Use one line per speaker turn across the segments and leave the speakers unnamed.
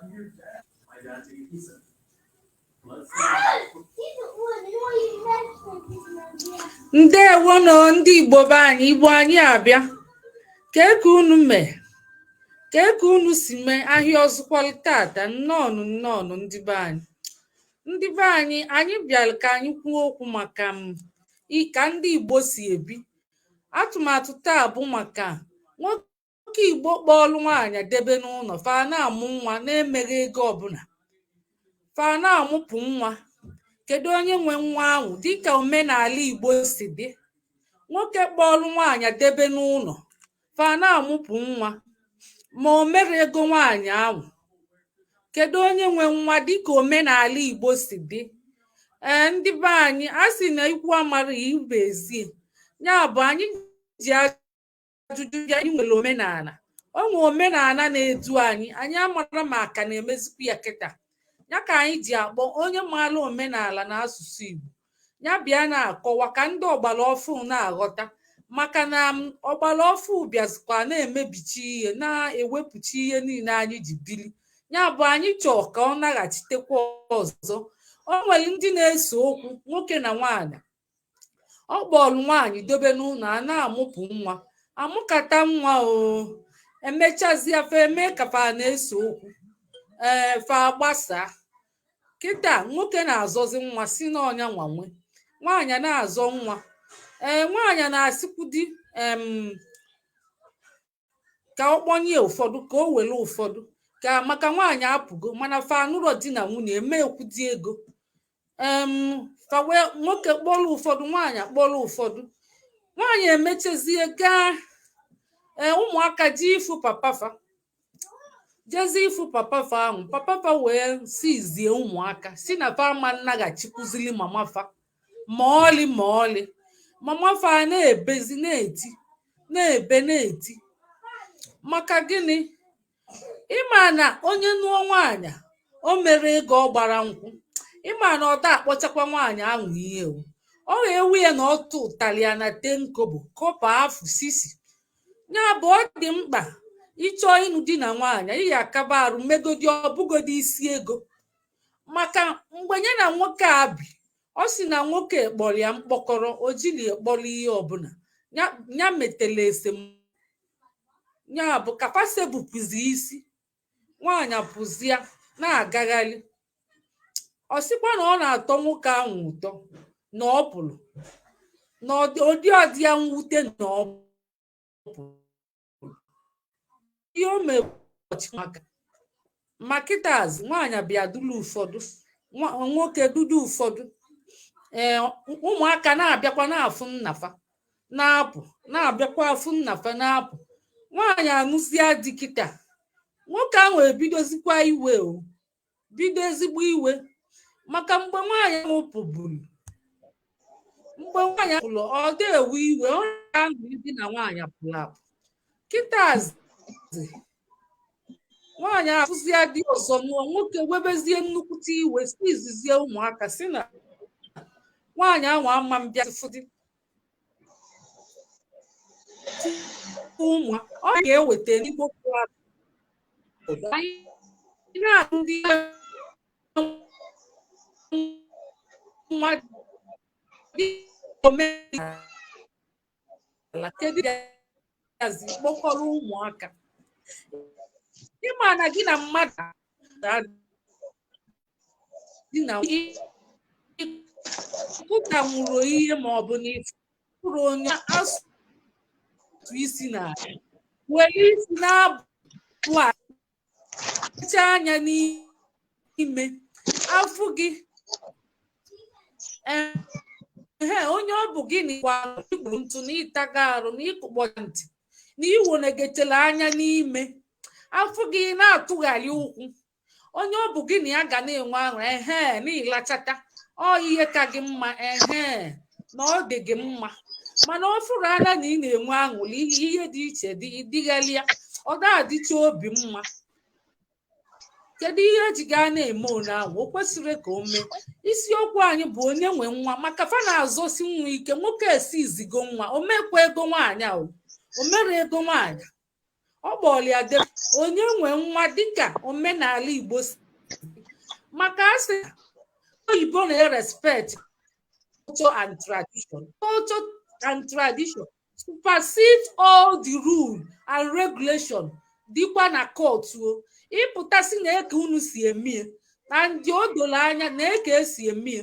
I'm your dad. My dad's eating pizza. Let's
Ndewonụ ndị Igbo be anyị. Igbo anyị abịa. Kee ka unu mee? Kee ka unu si mee ahịa ọzụkwalụ tata? Nnọọnụ, nnọọnụ, ndị be anyị. Ndị be anyị, anyị bịara ka anyị kwuo okwu maka m ka ndị Igbo si ebi. Atụmatụ taa bụ maka nwoke Igbo kpọọlụ nwaanyị debe n'ụlọ, fa na-amụ nwa na-emeghị ego ọbụla, fa na-amụpụ nwa. Kedu onye nwe nwa ahụ dịka omenala Igbo si dị? Nwoke kpọọlụ nwaanyị debe n'ụlọ, fa na-amụpụ nwa, ma o mere ego nwaanyị ahụ. Kedu onye nwe nwa dịka omenala Igbo si dị? Ee, ndị be anyị, a sị na ikwu amara ibe ezie. Ya bụ anyị ji ajụjụ ya. Anyị nwere omenala, o nwe omenala na-edu anyị. Anyị amara ma aka na-emezikwa ya kịta. Ya ka anyị ji akpọ onye maara omenala na asụsụ Igbo, ya bịa na-akọwa ka ndị ọgbara ọfụ na-aghọta, maka na ọgbara ọfụ bịazikwa na-emebichi ihe, na-ewepụchi ihe niile anyị ji bili. Ya bụ anyị chọọ ka ọ naghachitekwa ọzọ. O nwere ndị na-ese okwu nwoke na nwaanyị. Ọ kpọrọ nwaanyị dobe n'ụlọ, a na-amụpụ nwa, amụkata nwa, o emechazie fa eme ka fa na-ese okwu, ee, fa gbasaa. Kịta nwoke na-azọzi nwa si n'ọnya nwanwe, nwaanyị na-azọ nwa. Ee, nwaanyị na-asịkwu di ka ọ kpọnye ụfọdụ, ka o were ụfọdụ, ka maka nwaanyị apụgo. Mana fa anụrọ di na nwunye eme di ego. Fa wee nwoke kpọrọ ụfọdụ, nwaanyị akpọrọ ụfọdụ. Nwaanyị emechazie gaa. Ee, ụmụaka ji ịfụ papa fa, jezi ịfụ papa fa ahụ. Papa fa wee sizie ụmụaka si na fa ama nnaghachikwuzili mama fa ma ọlị ma ọlị. Mama fa na-ebezi, na-eti, na-ebe, na-eti. Maka gịnị? Ịma na onye nụọ nwaanyị o mere ego, ọ gbara nkwụ, ịma na ọ da akpọchakwa nwaanyị ahụ ihe o ọ ga-ewu ya na ọtụ ụtalị ya na 10 kobo kọpa afụ sisi. Ya bụ ọ dị mkpa, ịchọọ ịnụ di na nwaanyị, ị ga-akaba arụ megodi ọbụgodi isi ego. Maka mgbe ya na nwoke a bi, ọ sị na nwoke kpọrọ ya mkpọkọrọ, o jiri kpọrọ ihe ọbụla ya metela esemokwu. Ya bụ ka fa sebupụzi isi, nwaanyị pụzia na-agagharị. Ọ sịkwa na ọ na-atọ nwoke ahụ ụtọ na ọ pụrụ, na ụdị ọdị ya mwute na ọ pụrụ. Ihe o mere maka ma kịtazi, nwaanyị bịa duru ụfọdụ, nwoke dudu ụfọdụ. Ee, ụmụaka na-abịakwa na-afụ nnafa na-apụ, na-abịakwa afụ nnafa na-apụ. Nwaanyị anụzie di kịta, nwoke ahụ ebidozikwa iwe. O bido ezigbo iwe maka mgbe nwaanyị ahụ pụburu. Mgbe nwaanyị pụrụ, ọ dị ewe iwe, ọ na-aṅụ di na nwaanyị pụrụ apụ. Kịtazi nwaanyị afụzie di ọzọ nụọ, nwoke webezie nnukwute iwe, si izizie ụmụaka si na nwaanyị ahụ ama mbịa fụdị ụmụ ọ ga-eweta n'igbo. Anyị na-ahụ ndị nwa dị omenala. Kedu gazi kpọkọrọ ụmụaka? Ịma na gị na mmadụ di na ịkụtanwuru ihe, ma ọ bụ na ịfụrụ onye asụ isi na were isi na-abụ acha anya n'ime afụ gị. Ehe, onye ọ bụ gị na ịgba igburu ntụ na ịtaga arụ na ịkụkpọ ntị na iwonegetela anya n'ime afụ gị, na-atụgharị ụkwụ, onye ọ bụ gị na ya ga na-enwe ahụ. Ehe, na ịlachata ọ ihe ka gị mma. Ehe, na ọ dị gị mma, mana ọ fụrụ anya na ị na-enwe aṅụrị, ihe dị iche dịghalịa, ọ ga-adịcha obi mma. Kedu ihe eji gaa na-eme one ahụ? O kwesịrị ka o mee. Isiokwu anyị bụ onye nwe nwa, maka fa na-azọsi nwa ike. Nwoke esi izigo nwa, o mekwa ego nwaanyị ahụ, o mere ego nwaanyị. Ọ kpọrọ ya debe. Onye nwe nwa dịka omenala Igbo si, maka asị oyibo na-respect culture and tradition. Culture and tradition supersede all the rule and regulation dịkwa na court. O ịpụtasị na eke unu si emie na ndị o doro anya na eke esi emie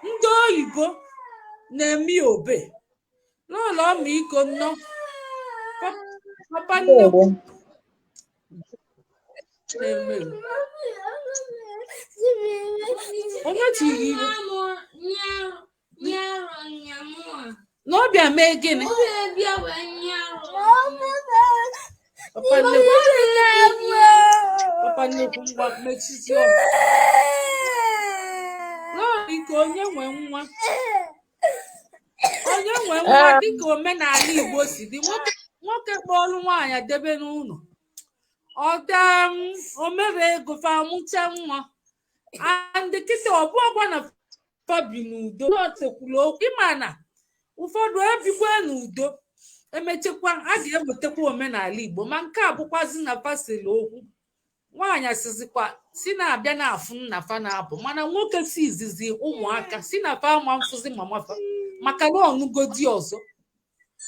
ndị oyibo na-eme obe n'ụlọ ọmịiko. Nnọọ, papa nnekwu na-eme. Onye tiri iwe na ọbịa mee gịnị? Papa nnekwu, papa nnekwu, ngwa mechizie ọnụ. N'ọmịiko, onye nwe nwa? Onye nwe nwa? Dịka omenala Igbo si dị, nwoke, nwoke kpọrọ nwaanyị debe n'ụlọ, ọ daa o mere ego, fa amụcha nwa, and kịta ọ bụọkwa na fa bi n'udo. Sekwuru okwu, ịma na ụfọdụ ebikwa n'udo, emechekwa a ga-ewetakwa omenala Igbo. Ma nke a bụkwazi na fa siri okwu, nwaanyị asịzikwa si na-abịa na-afụ nna fa na-abụ, mana nwoke si izizi ụmụaka si na fa ama mfụzi mama fa, maka na ọnụgo di ọzọ,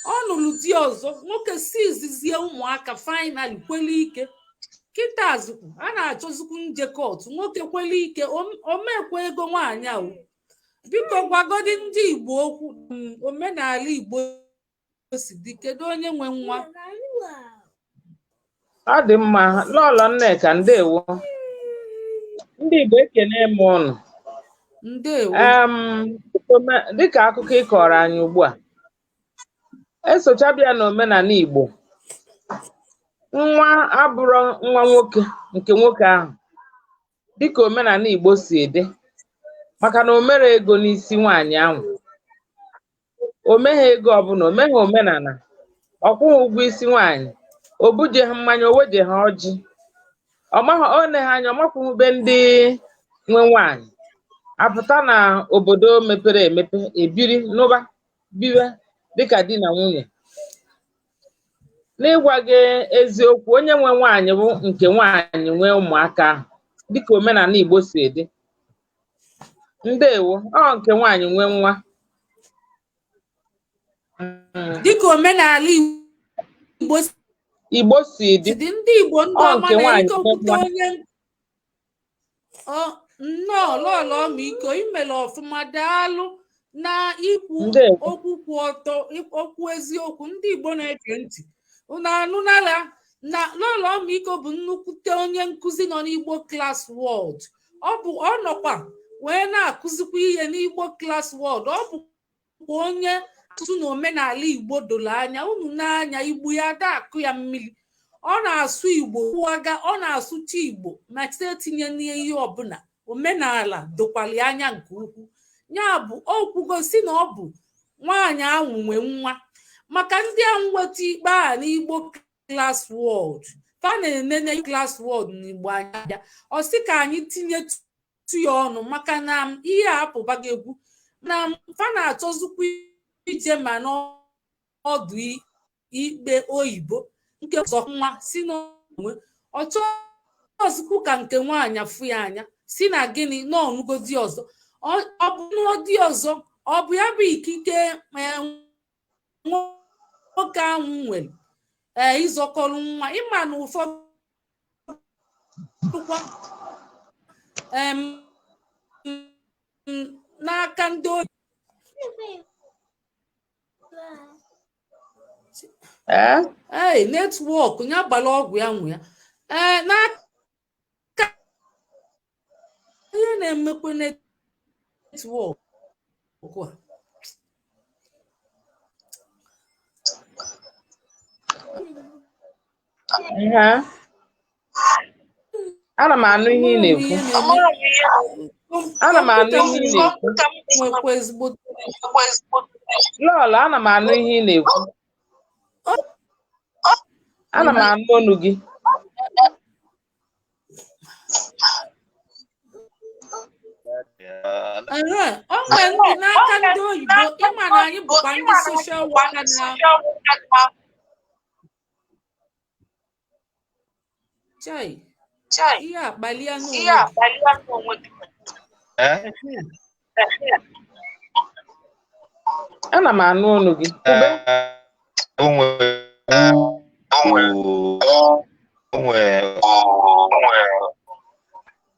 ọ nụrụ di ọzọ. Nwoke si izizie ụmụaka finally kwele ike. Kịta azụkwu a na-achọzikwu nje court. Nwoke kwele ike, omekwa ego nwaanyị ahụ. Biko gwagodi ndị Igbo okwu omenala Igbo si dị. Kedu onye nwe nwa?
Ọ dị mma, Lọlọ Nneka, ndewo. Ndị Igbo, ekene m ụnụ.
Ndewo.
Dịka akụkọ ị kọrọ anyị ugbu a, esochabịa na omenala Igbo, nwa abụrọ nwa nwoke nke nwoke ahụ, dịka omenala Igbo si dị, maka na o mere ego n'isi nwaanyị ahụ, o meghe ego ọbụla, o meghe omenala, ọ kwụghị ụgwọ isi nwaanyị, o bujeghị mmanya, o wejeghị ọjị, ọ maghị o neghe anya, ọ makwụghị ndị nwe nwaanyị apụta na obodo mepere emepe, ebiri n'ụba biwe dịka di na nwunye. N'ịgwa gị eziokwu, onye nwe nwaanyị bụ nke nwaanyị nwee ụmụaka ahụ, dịka omenala Igbo si dị. Ndewo. Ọ nke nwaanyị nwee nwa.
Dịka omenala Igbo
Igbo si dị.
Dị ndị Igbo, ndị
Ọ
ọma
nke nwaanyị
na-ike
nwee
okwute
nwa.
Onye ọ nnọọ, Lọlọ ọmịiko, imere ọfụma, daalụ na ikwu
Ndewo.
okwu kwụ ọtọ, okwu eziokwu. Ndị Igbo na-ege ntị, unu anụnala na Lọlọ ọmịiko bụ nnukwute onye nkụzi nọ n'Igbo Class World. Ọ bụ ọ nọkwa wee na-akụzikwa ihe n'Igbo Class World. Ọ bụkwa onye asụsụ na omenala Igbo doro anya. Unu n'anya Igbo ya ada akụ ya mmiri. Ọ na-asụ Igbo kwụwaga, ọ na-asụcha Igbo ma site etinye n'ihe ọbụla. Omenala dokwara ya anya nke ukwuu. Ya bụ, o kwugosi na ọ bụ nwaanyị ahụ nwe nwa, maka ndị a nweta ikpe a n'Igbo Class World, fa na-enene Class World n'Igbo anya bịa. Ọ sị ka anyị tinye tu ya ọnụ, maka na ihe a apụbago egwu na fa na-achọzikwa ije ma n'ọdụ ikpe oyibo nke ọzọ. Nwa si n'onwe ọ chọọzikwu ka nke nwaanyị fụ ya anya, si na gịnị na ọnụgodi ọzọ. Ọ bụ n'ọdị ọzọ, ọ bụ ya bụ ikike nwoke ahụ nwere ịzọkọrọ nwa. Ịma na ụfọdụ kwa n'aka ndị oyi.
Ee.
Ee, network ya gbara ọgwụ ya nwe ya. Ee, n'aka ihe na-emekwa network a.
Ehe. Ana m anụ ihe ị
Amaghị m
na-ekwu.
ihe na-eme.
Ana m anụ
Kọmputa m
ihe ị na-ekwu.
nwekwa ezigbo
Lọlọ, ana m anụ ihe ị na-ekwu. Ana m anụ olu gị.
Ehe, o nwere ndị n'aka ndị oyibo. Ịma na anyị bụkwa ndị social worker na Chai, ihe a kpalia n'onwe gị.
Eh?
Ana m anụ ọnụ gị. Kwube.
O nwere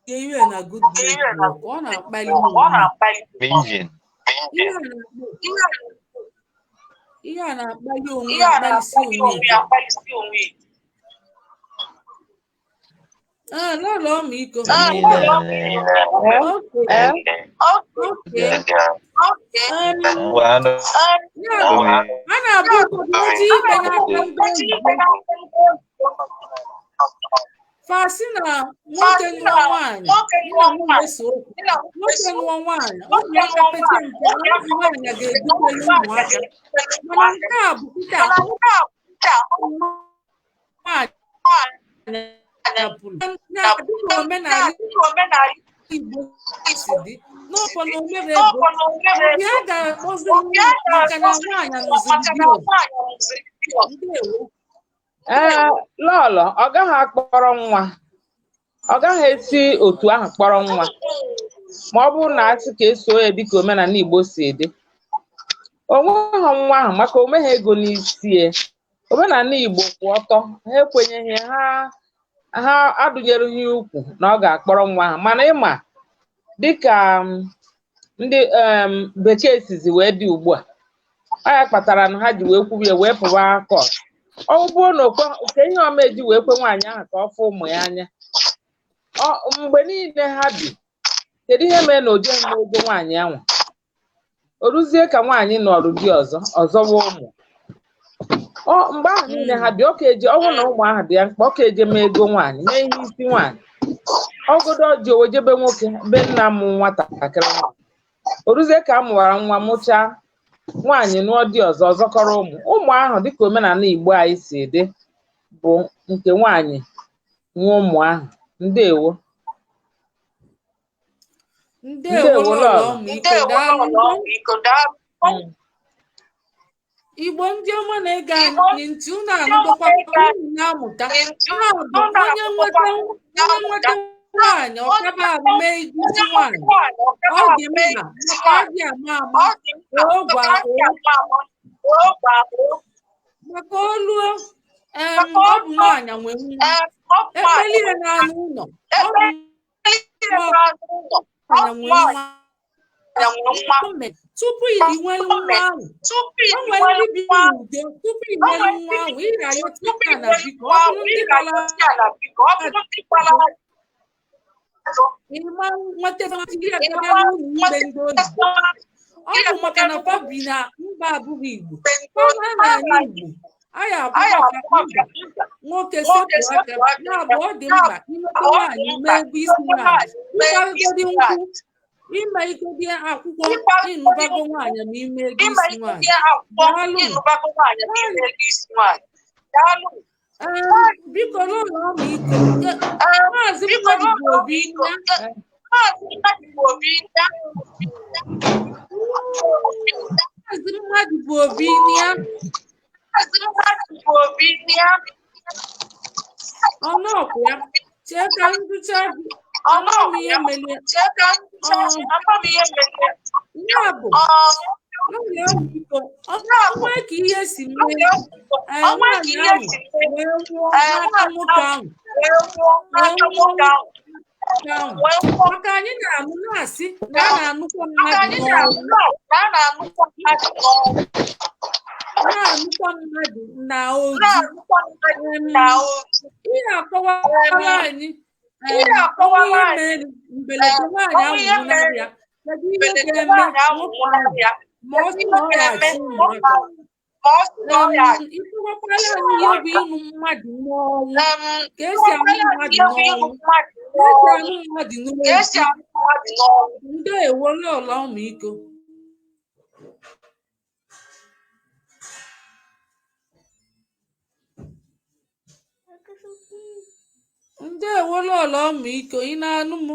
Ihe na good network, ọ na-akpali m onwe
engine.
Ihe a na-akpali onwe ya, akpalisi onwe ike. Ah, lọlọ ọmịiko.
Ee?
Okay.
Ee?
Okay.
Ngwa anụ.
Ya bụ, a na-abụ ụfọdụ ndị ikpe n'aka ndị oyibo fa sị na nwoke nụọ nwaanyị, di na nwunye so okwu, nwoke nụọ nwaanyị, ụmụaka pete mpe, na ọ bụ nwaanyị ga-edukwere ụmụaka, mana nke a bụ kịta nwaanyị pụrụ na dịka omenala Igbo si dị n'ọkwa na omere ego obi a ga-akpọzi nwunye maka na nwaanyị nụziri di ọzọ. Ndewo.
Ee, lọlọ, ọ gaghị akpọrọ nwa, ọ gaghị esi otu ahụ kpọrọ nwa ma ọ bụrụ na asị ka eso ya dịka omenala Igbo si dị. O nweghị nwa ahụ maka o meghị ego n'isi ya. Omenala Igbo kwụ ọtọ, ha ekwenyeghị, ha adụnyereghị ya ukwu na ọ ga-akpọrọ nwa ahụ. Mana ịma dịka ndị bekee sizi wee dị ugbu a, ọ ya kpatara na ha ji wee kwubi ya wee pụwa court. Ọ bụrụ na okwe ihe ọma eji wee kwe nwaanyị ahụ ka ọ fụ ụmụ ya anya mgbe niile ha bi, kedu ihe mere na o jeghị n'ego nwaanyị ahụ? O ruzie ka nwaanyị nọrụ di ọzọ ọzọwa ụmụ. Mgbe ahụ niile ha bi, ọ ka eje ọnwụ na ụmụ ahụ dị ya mkpa, ọ ka eje mee ego nwaanyị, mee ihe isi nwaanyị. Ọgọdọ ji owe jebe nwoke be nna mụ nwatakịrị nwaanyị. O ruzie ka a mụwara nwa, mụchaa, nwaanyị nụọ di ọzọ, ọzọkọrọ ụmụ. Ụmụ ahụ dịka omenala Igbo anyị si dị bụ nke nwaanyị nwe ụmụ ahụ. Ndewo.
Ndewo.
Ndewo.
Lọlọ.
Lọlọ.
Ọmịiko, daalụ. Igbo ndị ọma na-ege anyị ntị, unu anụgokwa, unu na-amụta. Ya bụ, onye nweta nwaanyị, ọkaba ahụ mee isi nwaanyị, ọ dị mma maka ọ dị ama ama o gwa o maka oluo ọ bụ nwaanyị nwe nwa ekpeli ya n'anụ ụlọ, ọ bụ nwaanyị nwe nwa. O mere, tupu ị nwere nwa ahụ, o nwere ndị bi n'udo. Tupu ị nwere nwa ahụ, ị ga-ayọta ya na biko, ọ bụrụ ndị gbara ịma nweta ya gaba n'ụlọ ikpe ndị oyibo. Ọ bụ maka na fa bi na mba abụghị Igbo. Fa n'ala Igbo anyị akwụkwọ mba nwoke sepụ aka. Ya bụ, ọ dị mkpa imeta nwaanyị, mee ego isi nwaanyị, ịkparịgodi nkwụ, ime igodi akwụkwọ, ịnụbago nwaanyị ma ime ego isi nwaanyị. Daalụ. Ee, biko n'ụlọ ọmịiko, Maazị Mmadụ bụ Obi ya. Maazị Mmadụ bụ Obi ya. Ọnụọkụ ya, chee ka ndụcha gị. Ama m ihe mere ya bụ n'ụlọ ọmịiko onwe ka ihe si mee. Ee, nwaanyị ahụ wee nwụọ n'aka nwoke ahụ, wee nwụọ nwoke ahụ, maka anyị na-anụ na-asị na a na-anụkwa mmadụ n'ọnwụ, na-anụkwa mmadụ na ozu. Ị na-akọwara anyị ọnwụ ihe mere mberede nwaanyị ahụ nwụnarị ya. Kedu ihe ga-eme nwoke ahụ ma ọ sị na ọ ga-achị ụmụaka? Ịkọwakwara anyị ihe bụ ịnụ mmadụ n'ọnwụ, ka esi anụ mmadụ n'ọnwụ, ka esi anụ mmadụ n'ozu. Ndewo, lọlọ ọmịiko. Ndewo, lọlọ ọmịiko. Ị na-anụ m?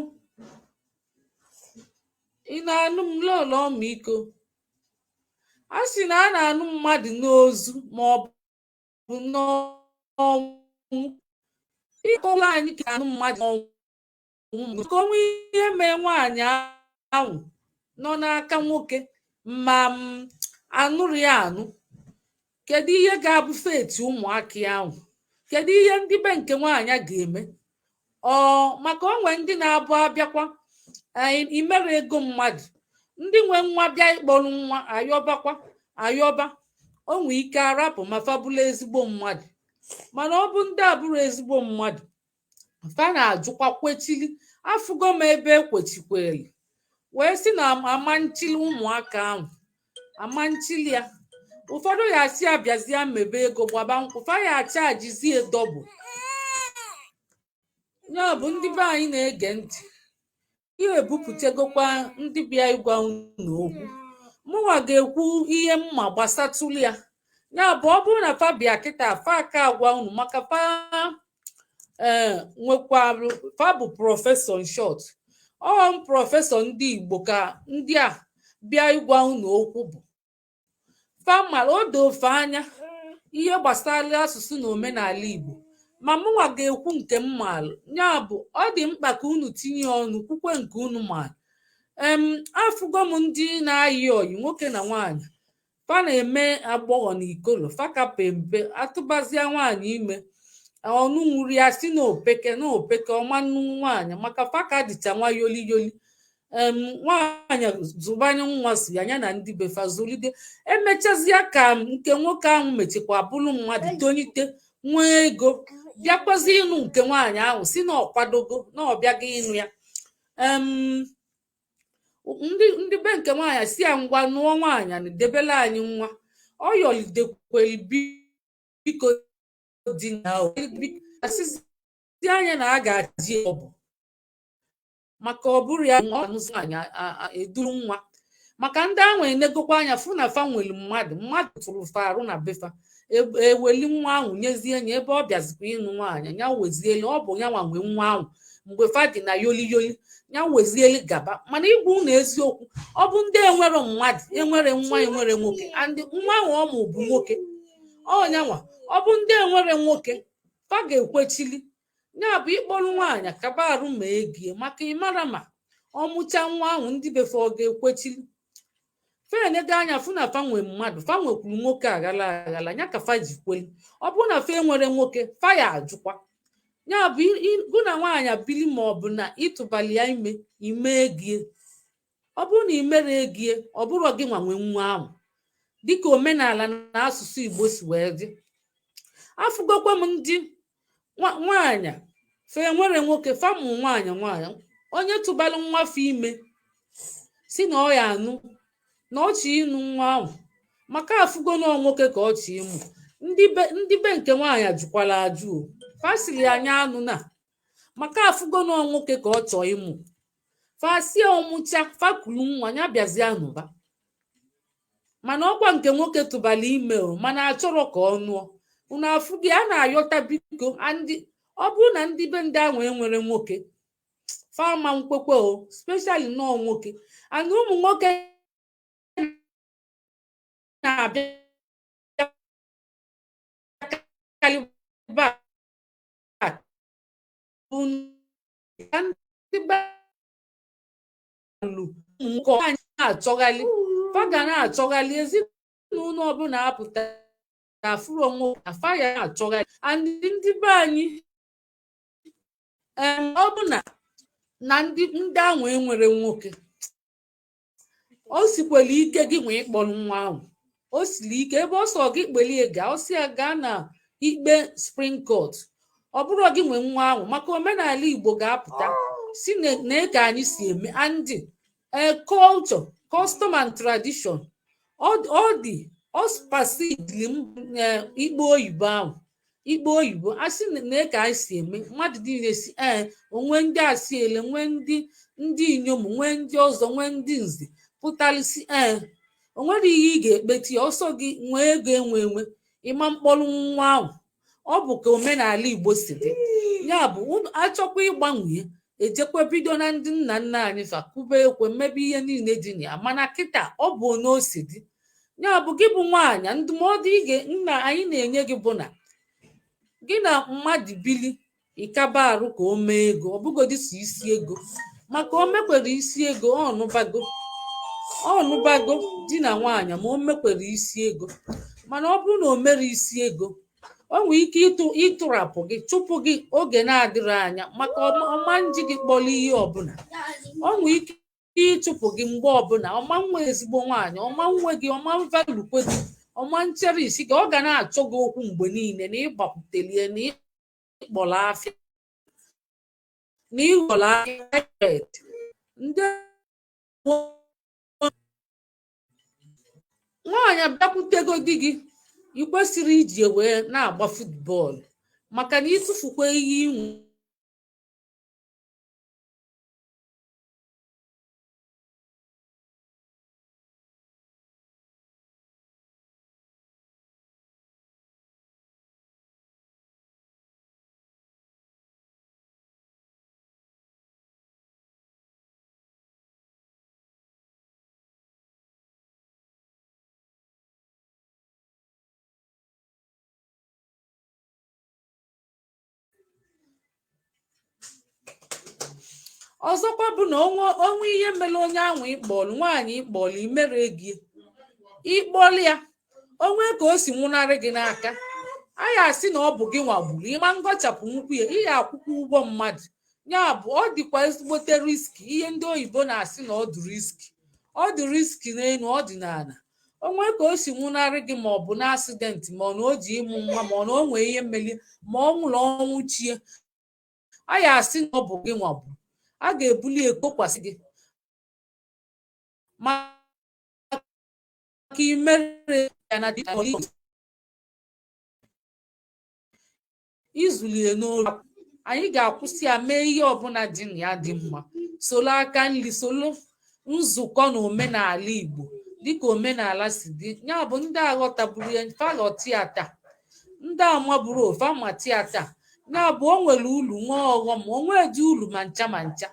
Ị na-anụ m, lọlọ ọmịiko? A sị na a na-anụ mmadụ n'ozu ma ọ bụ n'ọnwụ. Ịkọla anyị ka anụ mmadụ ọnwụ, ka onwe ihe mee nwaanyị ahụ nọ n'aka nwoke ma m anụrụ ya anụ. Kedu ihe ga-abụ fate ụmụaka ya ahụ? Kedu ihe ndị be nke nwaanyị ga-eme? Ọ maka onwe ndị na-abụ abịakwa imere ego mmadụ, ndị nwe nwa bịa ịkpọrọ nwa, ayọbakwa ayọba, o nwee ike arapụ ma fabụla ezigbo mmadụ. Mana ọ bụ ndị abụrụ ezigbo mmadụ, fa na-ajụkwa kwechili. Afụgo m ebe ekwechikweli wee sị na ama nchili ụmụaka ahụ, ama nchili ya. Ụfọdụ ya asị abịazịa mebe ego, gbaba nkwụ, fa ya achajizie double. Ya bụ, ndị be anyị na-ege ntị, ihe ebupụtagokwa ndị bịa ịgwa unu okwu. Mụnwa ga-ekwu ihe mma gbasatụlụ ya. Ya bụ, ọ bụrụ na fa bịa kịta, fa aka agwa unu maka fa ee nwekwarụ fa bụ professor. In short, ọ professor ndị Igbo ka ndị a bịa ịgwa unu okwu bụ fa mara o doo ofe anya ihe gbasara asụsụ na omenala Igbo. Ma mụnwa ga-ekwu nke m maalụ. Ya bụ, ọ dị mkpa ka unu tinye ọnụ kwukwe nke unu maara. Afụgo m ndị na-ayị ọyị nwoke na nwaanyị, fa na-eme agbọghọ na ikolo, fa ka pempe, atụbazia nwaanyị ime, ọnụ nwuru ya si na opeke na opeke ọma nnu nwaanyị, maka fa ka dịcha nwa yoli yoli. Nwaanyị zụbanye nwa si ya, ya na ndị befa zụlide, emechazie ka nke nwoke ahụ mechikwa bụrụ mmadụ, tonite, nwee ego, bịakwazi ịnụ nke nwaanyị ahụ, si na ọkwadogo na ọbịago ịnụ ya. Ndị be nke nwaanyị si ya, ngwa, nụọ nwaanyị na debela anyị nwa. Ọ yọlidekweli, biko dị na asịzi anya na a ga-aji ọ bụ maka ọ bụrụ ya ọ anụzi nwaanyị eduru nwa, maka ndị ahụ enegokwa anya fụ na fa nwere mmadụ, mmadụ tụrụ fa arụ na befa, eweli nwa ahụ nyezie ya. Ebe ọ bịazikwa ịnụ nwaanyị, ya wezielu, ọ bụ ya nwa nwe nwa ahụ mgbe fa dị na yoli yoli, ya wezielu gaba. Mana igwu unu eziokwu, ọ bụ ndị enwere mmadụ, enwere nwa, enwere nwoke, and nwa ahụ ọ mụ bụ nwoke ọnyanwa, ọ bụ ndị enwere nwoke, fa ga-ekwechili. Ya bụ, ịkpọrọ nwaanyị kaba arụ ma egie, maka ịmara ma ọmụcha nwa ahụ, ndị befe ọ ga-ekwechili. Fenego anya fụ na fa nwe mmadụ, fa nwekwuru nwoke aghala aghala ya ka fa ji kweli. Ọ bụrụ na fa enwere nwoke, fa ya ajụkwa. Ya bụ, gụ na nwaanyị bili, ma ọ bụ na ịtụbali ya ime, ime egie, ọ bụrụ na ị mere egie, ọ bụrụ gị nwa nwe nwa ahụ, dịka omenala na asụsụ Igbo si wee dị. Afụgokwa m ndị nwaanyị fe nwere nwoke, fa mụ nwaanyị, nwaanyị onye tụbalụ nwa fe ime si na ọ ya anụ, na ọchị ịnụ nwa ahụ, maka afụgo na ọ nwoke ka ọchị ịmụ. Ndị be nke nwaanyị jụkwara ajụ o, fasili anya anụ na maka afụgo na ọ nwoke ka ọ chọọ ịmụ. Fasi ọmụcha, fakulu nwa ya, bịazie nụba. Mana ọkwa nke nwoke tụbala ime o, mana achọrọ ka ọ nụọ. Unu afụ gị a na-ayọta, biko. Andị ọ bụrụ na ndị be ndị ahụ enwere nwoke, fama nkwekwe o, specially nọọ nwoke and ụmụ nwoke na-abịa back bụ ndị be lụ ụmụ nwoke anyị na-achọghalị, fa ga na-achọghalị ezinụlọ ọbụla apụta afụrụ onwe afa ya na-achọghalị. And ndị be anyị, ọ bụ na ndị ahụ enwere nwoke, o sikwere ike gị nwee ịkpọrọ nwa ahụ. O siri ike ebe ọ sọ gị kpelie gaa, ọ sị ya gaa na ikpe Supreme Court, ọ bụrụ gị nwe nwa ahụ, maka omenala Igbo ga-apụta si na ka anyị si eme and culture, custom and tradition, ọ dị ọ supersede ikpe oyibo ahụ. Ikpe oyibo a sị na ka anyị si eme, mmadụ niile si ee, onwe ndị asị ele, nwee ndị inyom, nwee ndị ọzọ, nwee ndị nze pụtalisi ee, o nwere ihe ị ga-ekpeti ya ọsọ gị nwee ego enwe enwe ịma mkpọrọ nwa ahụ. Ọ bụ ka omenala Igbo si dị. Ya bụ, achọkwa ịgbanwe, ejekwa bido na ndị nna nna anyị fa kwube ekwe mmebe ihe niile dị na ya. Mana kịta ọ bụ one o si dị. Ya bụ, gị bụ nwaanyị, ndụmọdụ ị ga nna anyị na-enye gị bụ na gị na mmadụ bili. Ịkaba arụ ka o mee ego, ọ bụgodi so isi ego, maka o mekwere isi ego, ọ nụbago, ọ nụbago di na nwaanyị. Ma o mekwere isi ego, mana ọ bụrụ na o mere isi ego, o nwere ike ịtụrapụ gị, chụpụ gị oge na-adịrị anya, maka ọma nji gị kpọrọ ihe ọbụla. O nwere ike ịchụpụ gị mgbe ọbụla. Ọma nwe ezigbo nwaanyị, ọma nwe gị, ọma nvalukwe gị, ọma ncherisi gị. Ọ ga na-achọ gị okwu mgbe niile na ịgbakwutelie na ịkpọrọ afịa na ịghọrọ afịa ndị nwaanyị bịakwutego di gị. Ị kwesịrị iji wee na-agba football, maka na ịtụfukwa ihe inwe. Ọzọkwa bụ na onwe ihe mere onye ahụ ịkpọlụ nwaanyị, ịkpọlụ imere ego, ịkpọlụ ya, onwe ka o si nwụnarị gị n'aka, a ya asị na ọ bụ gị nwagburu ịma ngọchapụ nwukwu ya, ị ya akwụkwọ ụgwọ mmadụ. Ya bụ, ọ dịkwa ezigbote risky. Ihe ndị oyibo na-asị na ọ dị risky, ọ dị risky n'elu, ọ dị n'ala. Onwe ka o si nwụnarị gị, ma ọ bụ na accident, ma ọ na o ji ịmụ nwa, ma ọ na o nwee ihe melie, ma ọ nwụrụ ọnwụ chie, a ya asị na ọ bụ gị nwagburu. A ga-ebuli ekokwasị gị maka imere ya na izulie n'olu. Anyị ga-akwụsị ya mee ihe ọbụla dị na ya dị mma, solo aka nri, solo nzukọ na omenala Igbo dịka omenala si dị. Ya bụ, ndị aghọtaburu ya faghọta ya taa, ndị amaburu ofe amata ya taa. Ya bụ, o nwere ulu, nwee ọghọm. O nwee dị ulu ma ncha ma ncha.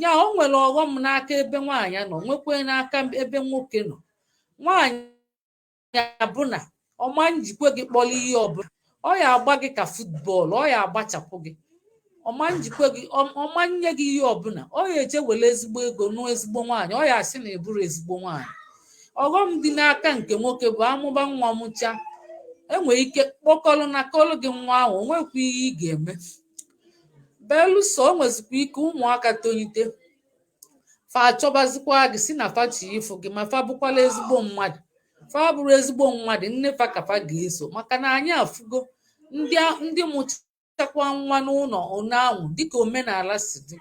Ya o nwere ọghọm n'aka ebe nwaanyị nọ, nwekwe n'aka ebe nwoke nọ. Nwaanyị bụ na ọma njikwe gị kpọrọ ihe ọbụla, ọ ya agba gị ka football, ọ ya agbachapụ gị. Ọma njikwe gị, ọma nye gị ihe ọbụla. Ọ ya eje were ezigbo ego nụọ ezigbo nwaanyị, ọ ya asị na eburu ezigbo nwaanyị. Ọghọm dị n'aka nke nwoke bụ amụba nwa mụcha, enwere ike kpọkọrọ na kọlụ gị nwa ahụ, onwekwa ihe ị ga-eme belụsọ. O nwezikwa ike ụmụaka tolite, fa achọbazikwa gị, si na fa chi ịfụ gị, ma fa bụkwala ezigbo mmadụ. Fa bụrụ ezigbo mmadụ, nne fa ka fa ga-eso, maka na anyị afụgo ndị mụchakwa nwa n'ụlọ ụnyaahụ dịka omenala si dị,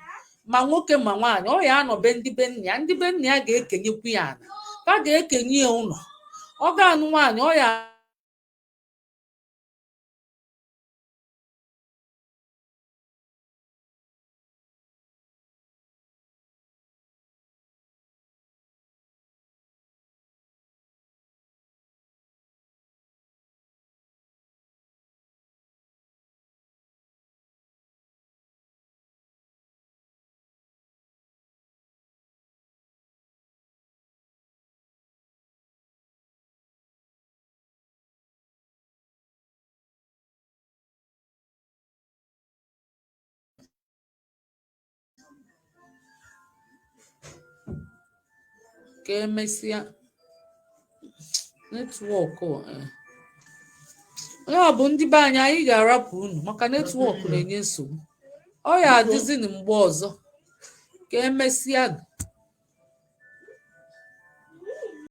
ma nwoke ma nwaanyị, ọ ya anọbe ndị be nna ya. Ndị be nna ya ga-ekenyekwu ya ala, fa ga-ekenye ya ụlọ. Ọ ga-anụ nwaanyị, ọ ya ka emesịa. Network ya bụ, ndị be anyị, anyị ga-arapụ unu maka network na-enye nsogbu. Ọ ya adịzini mgbe ọzọ. Ka emesịa.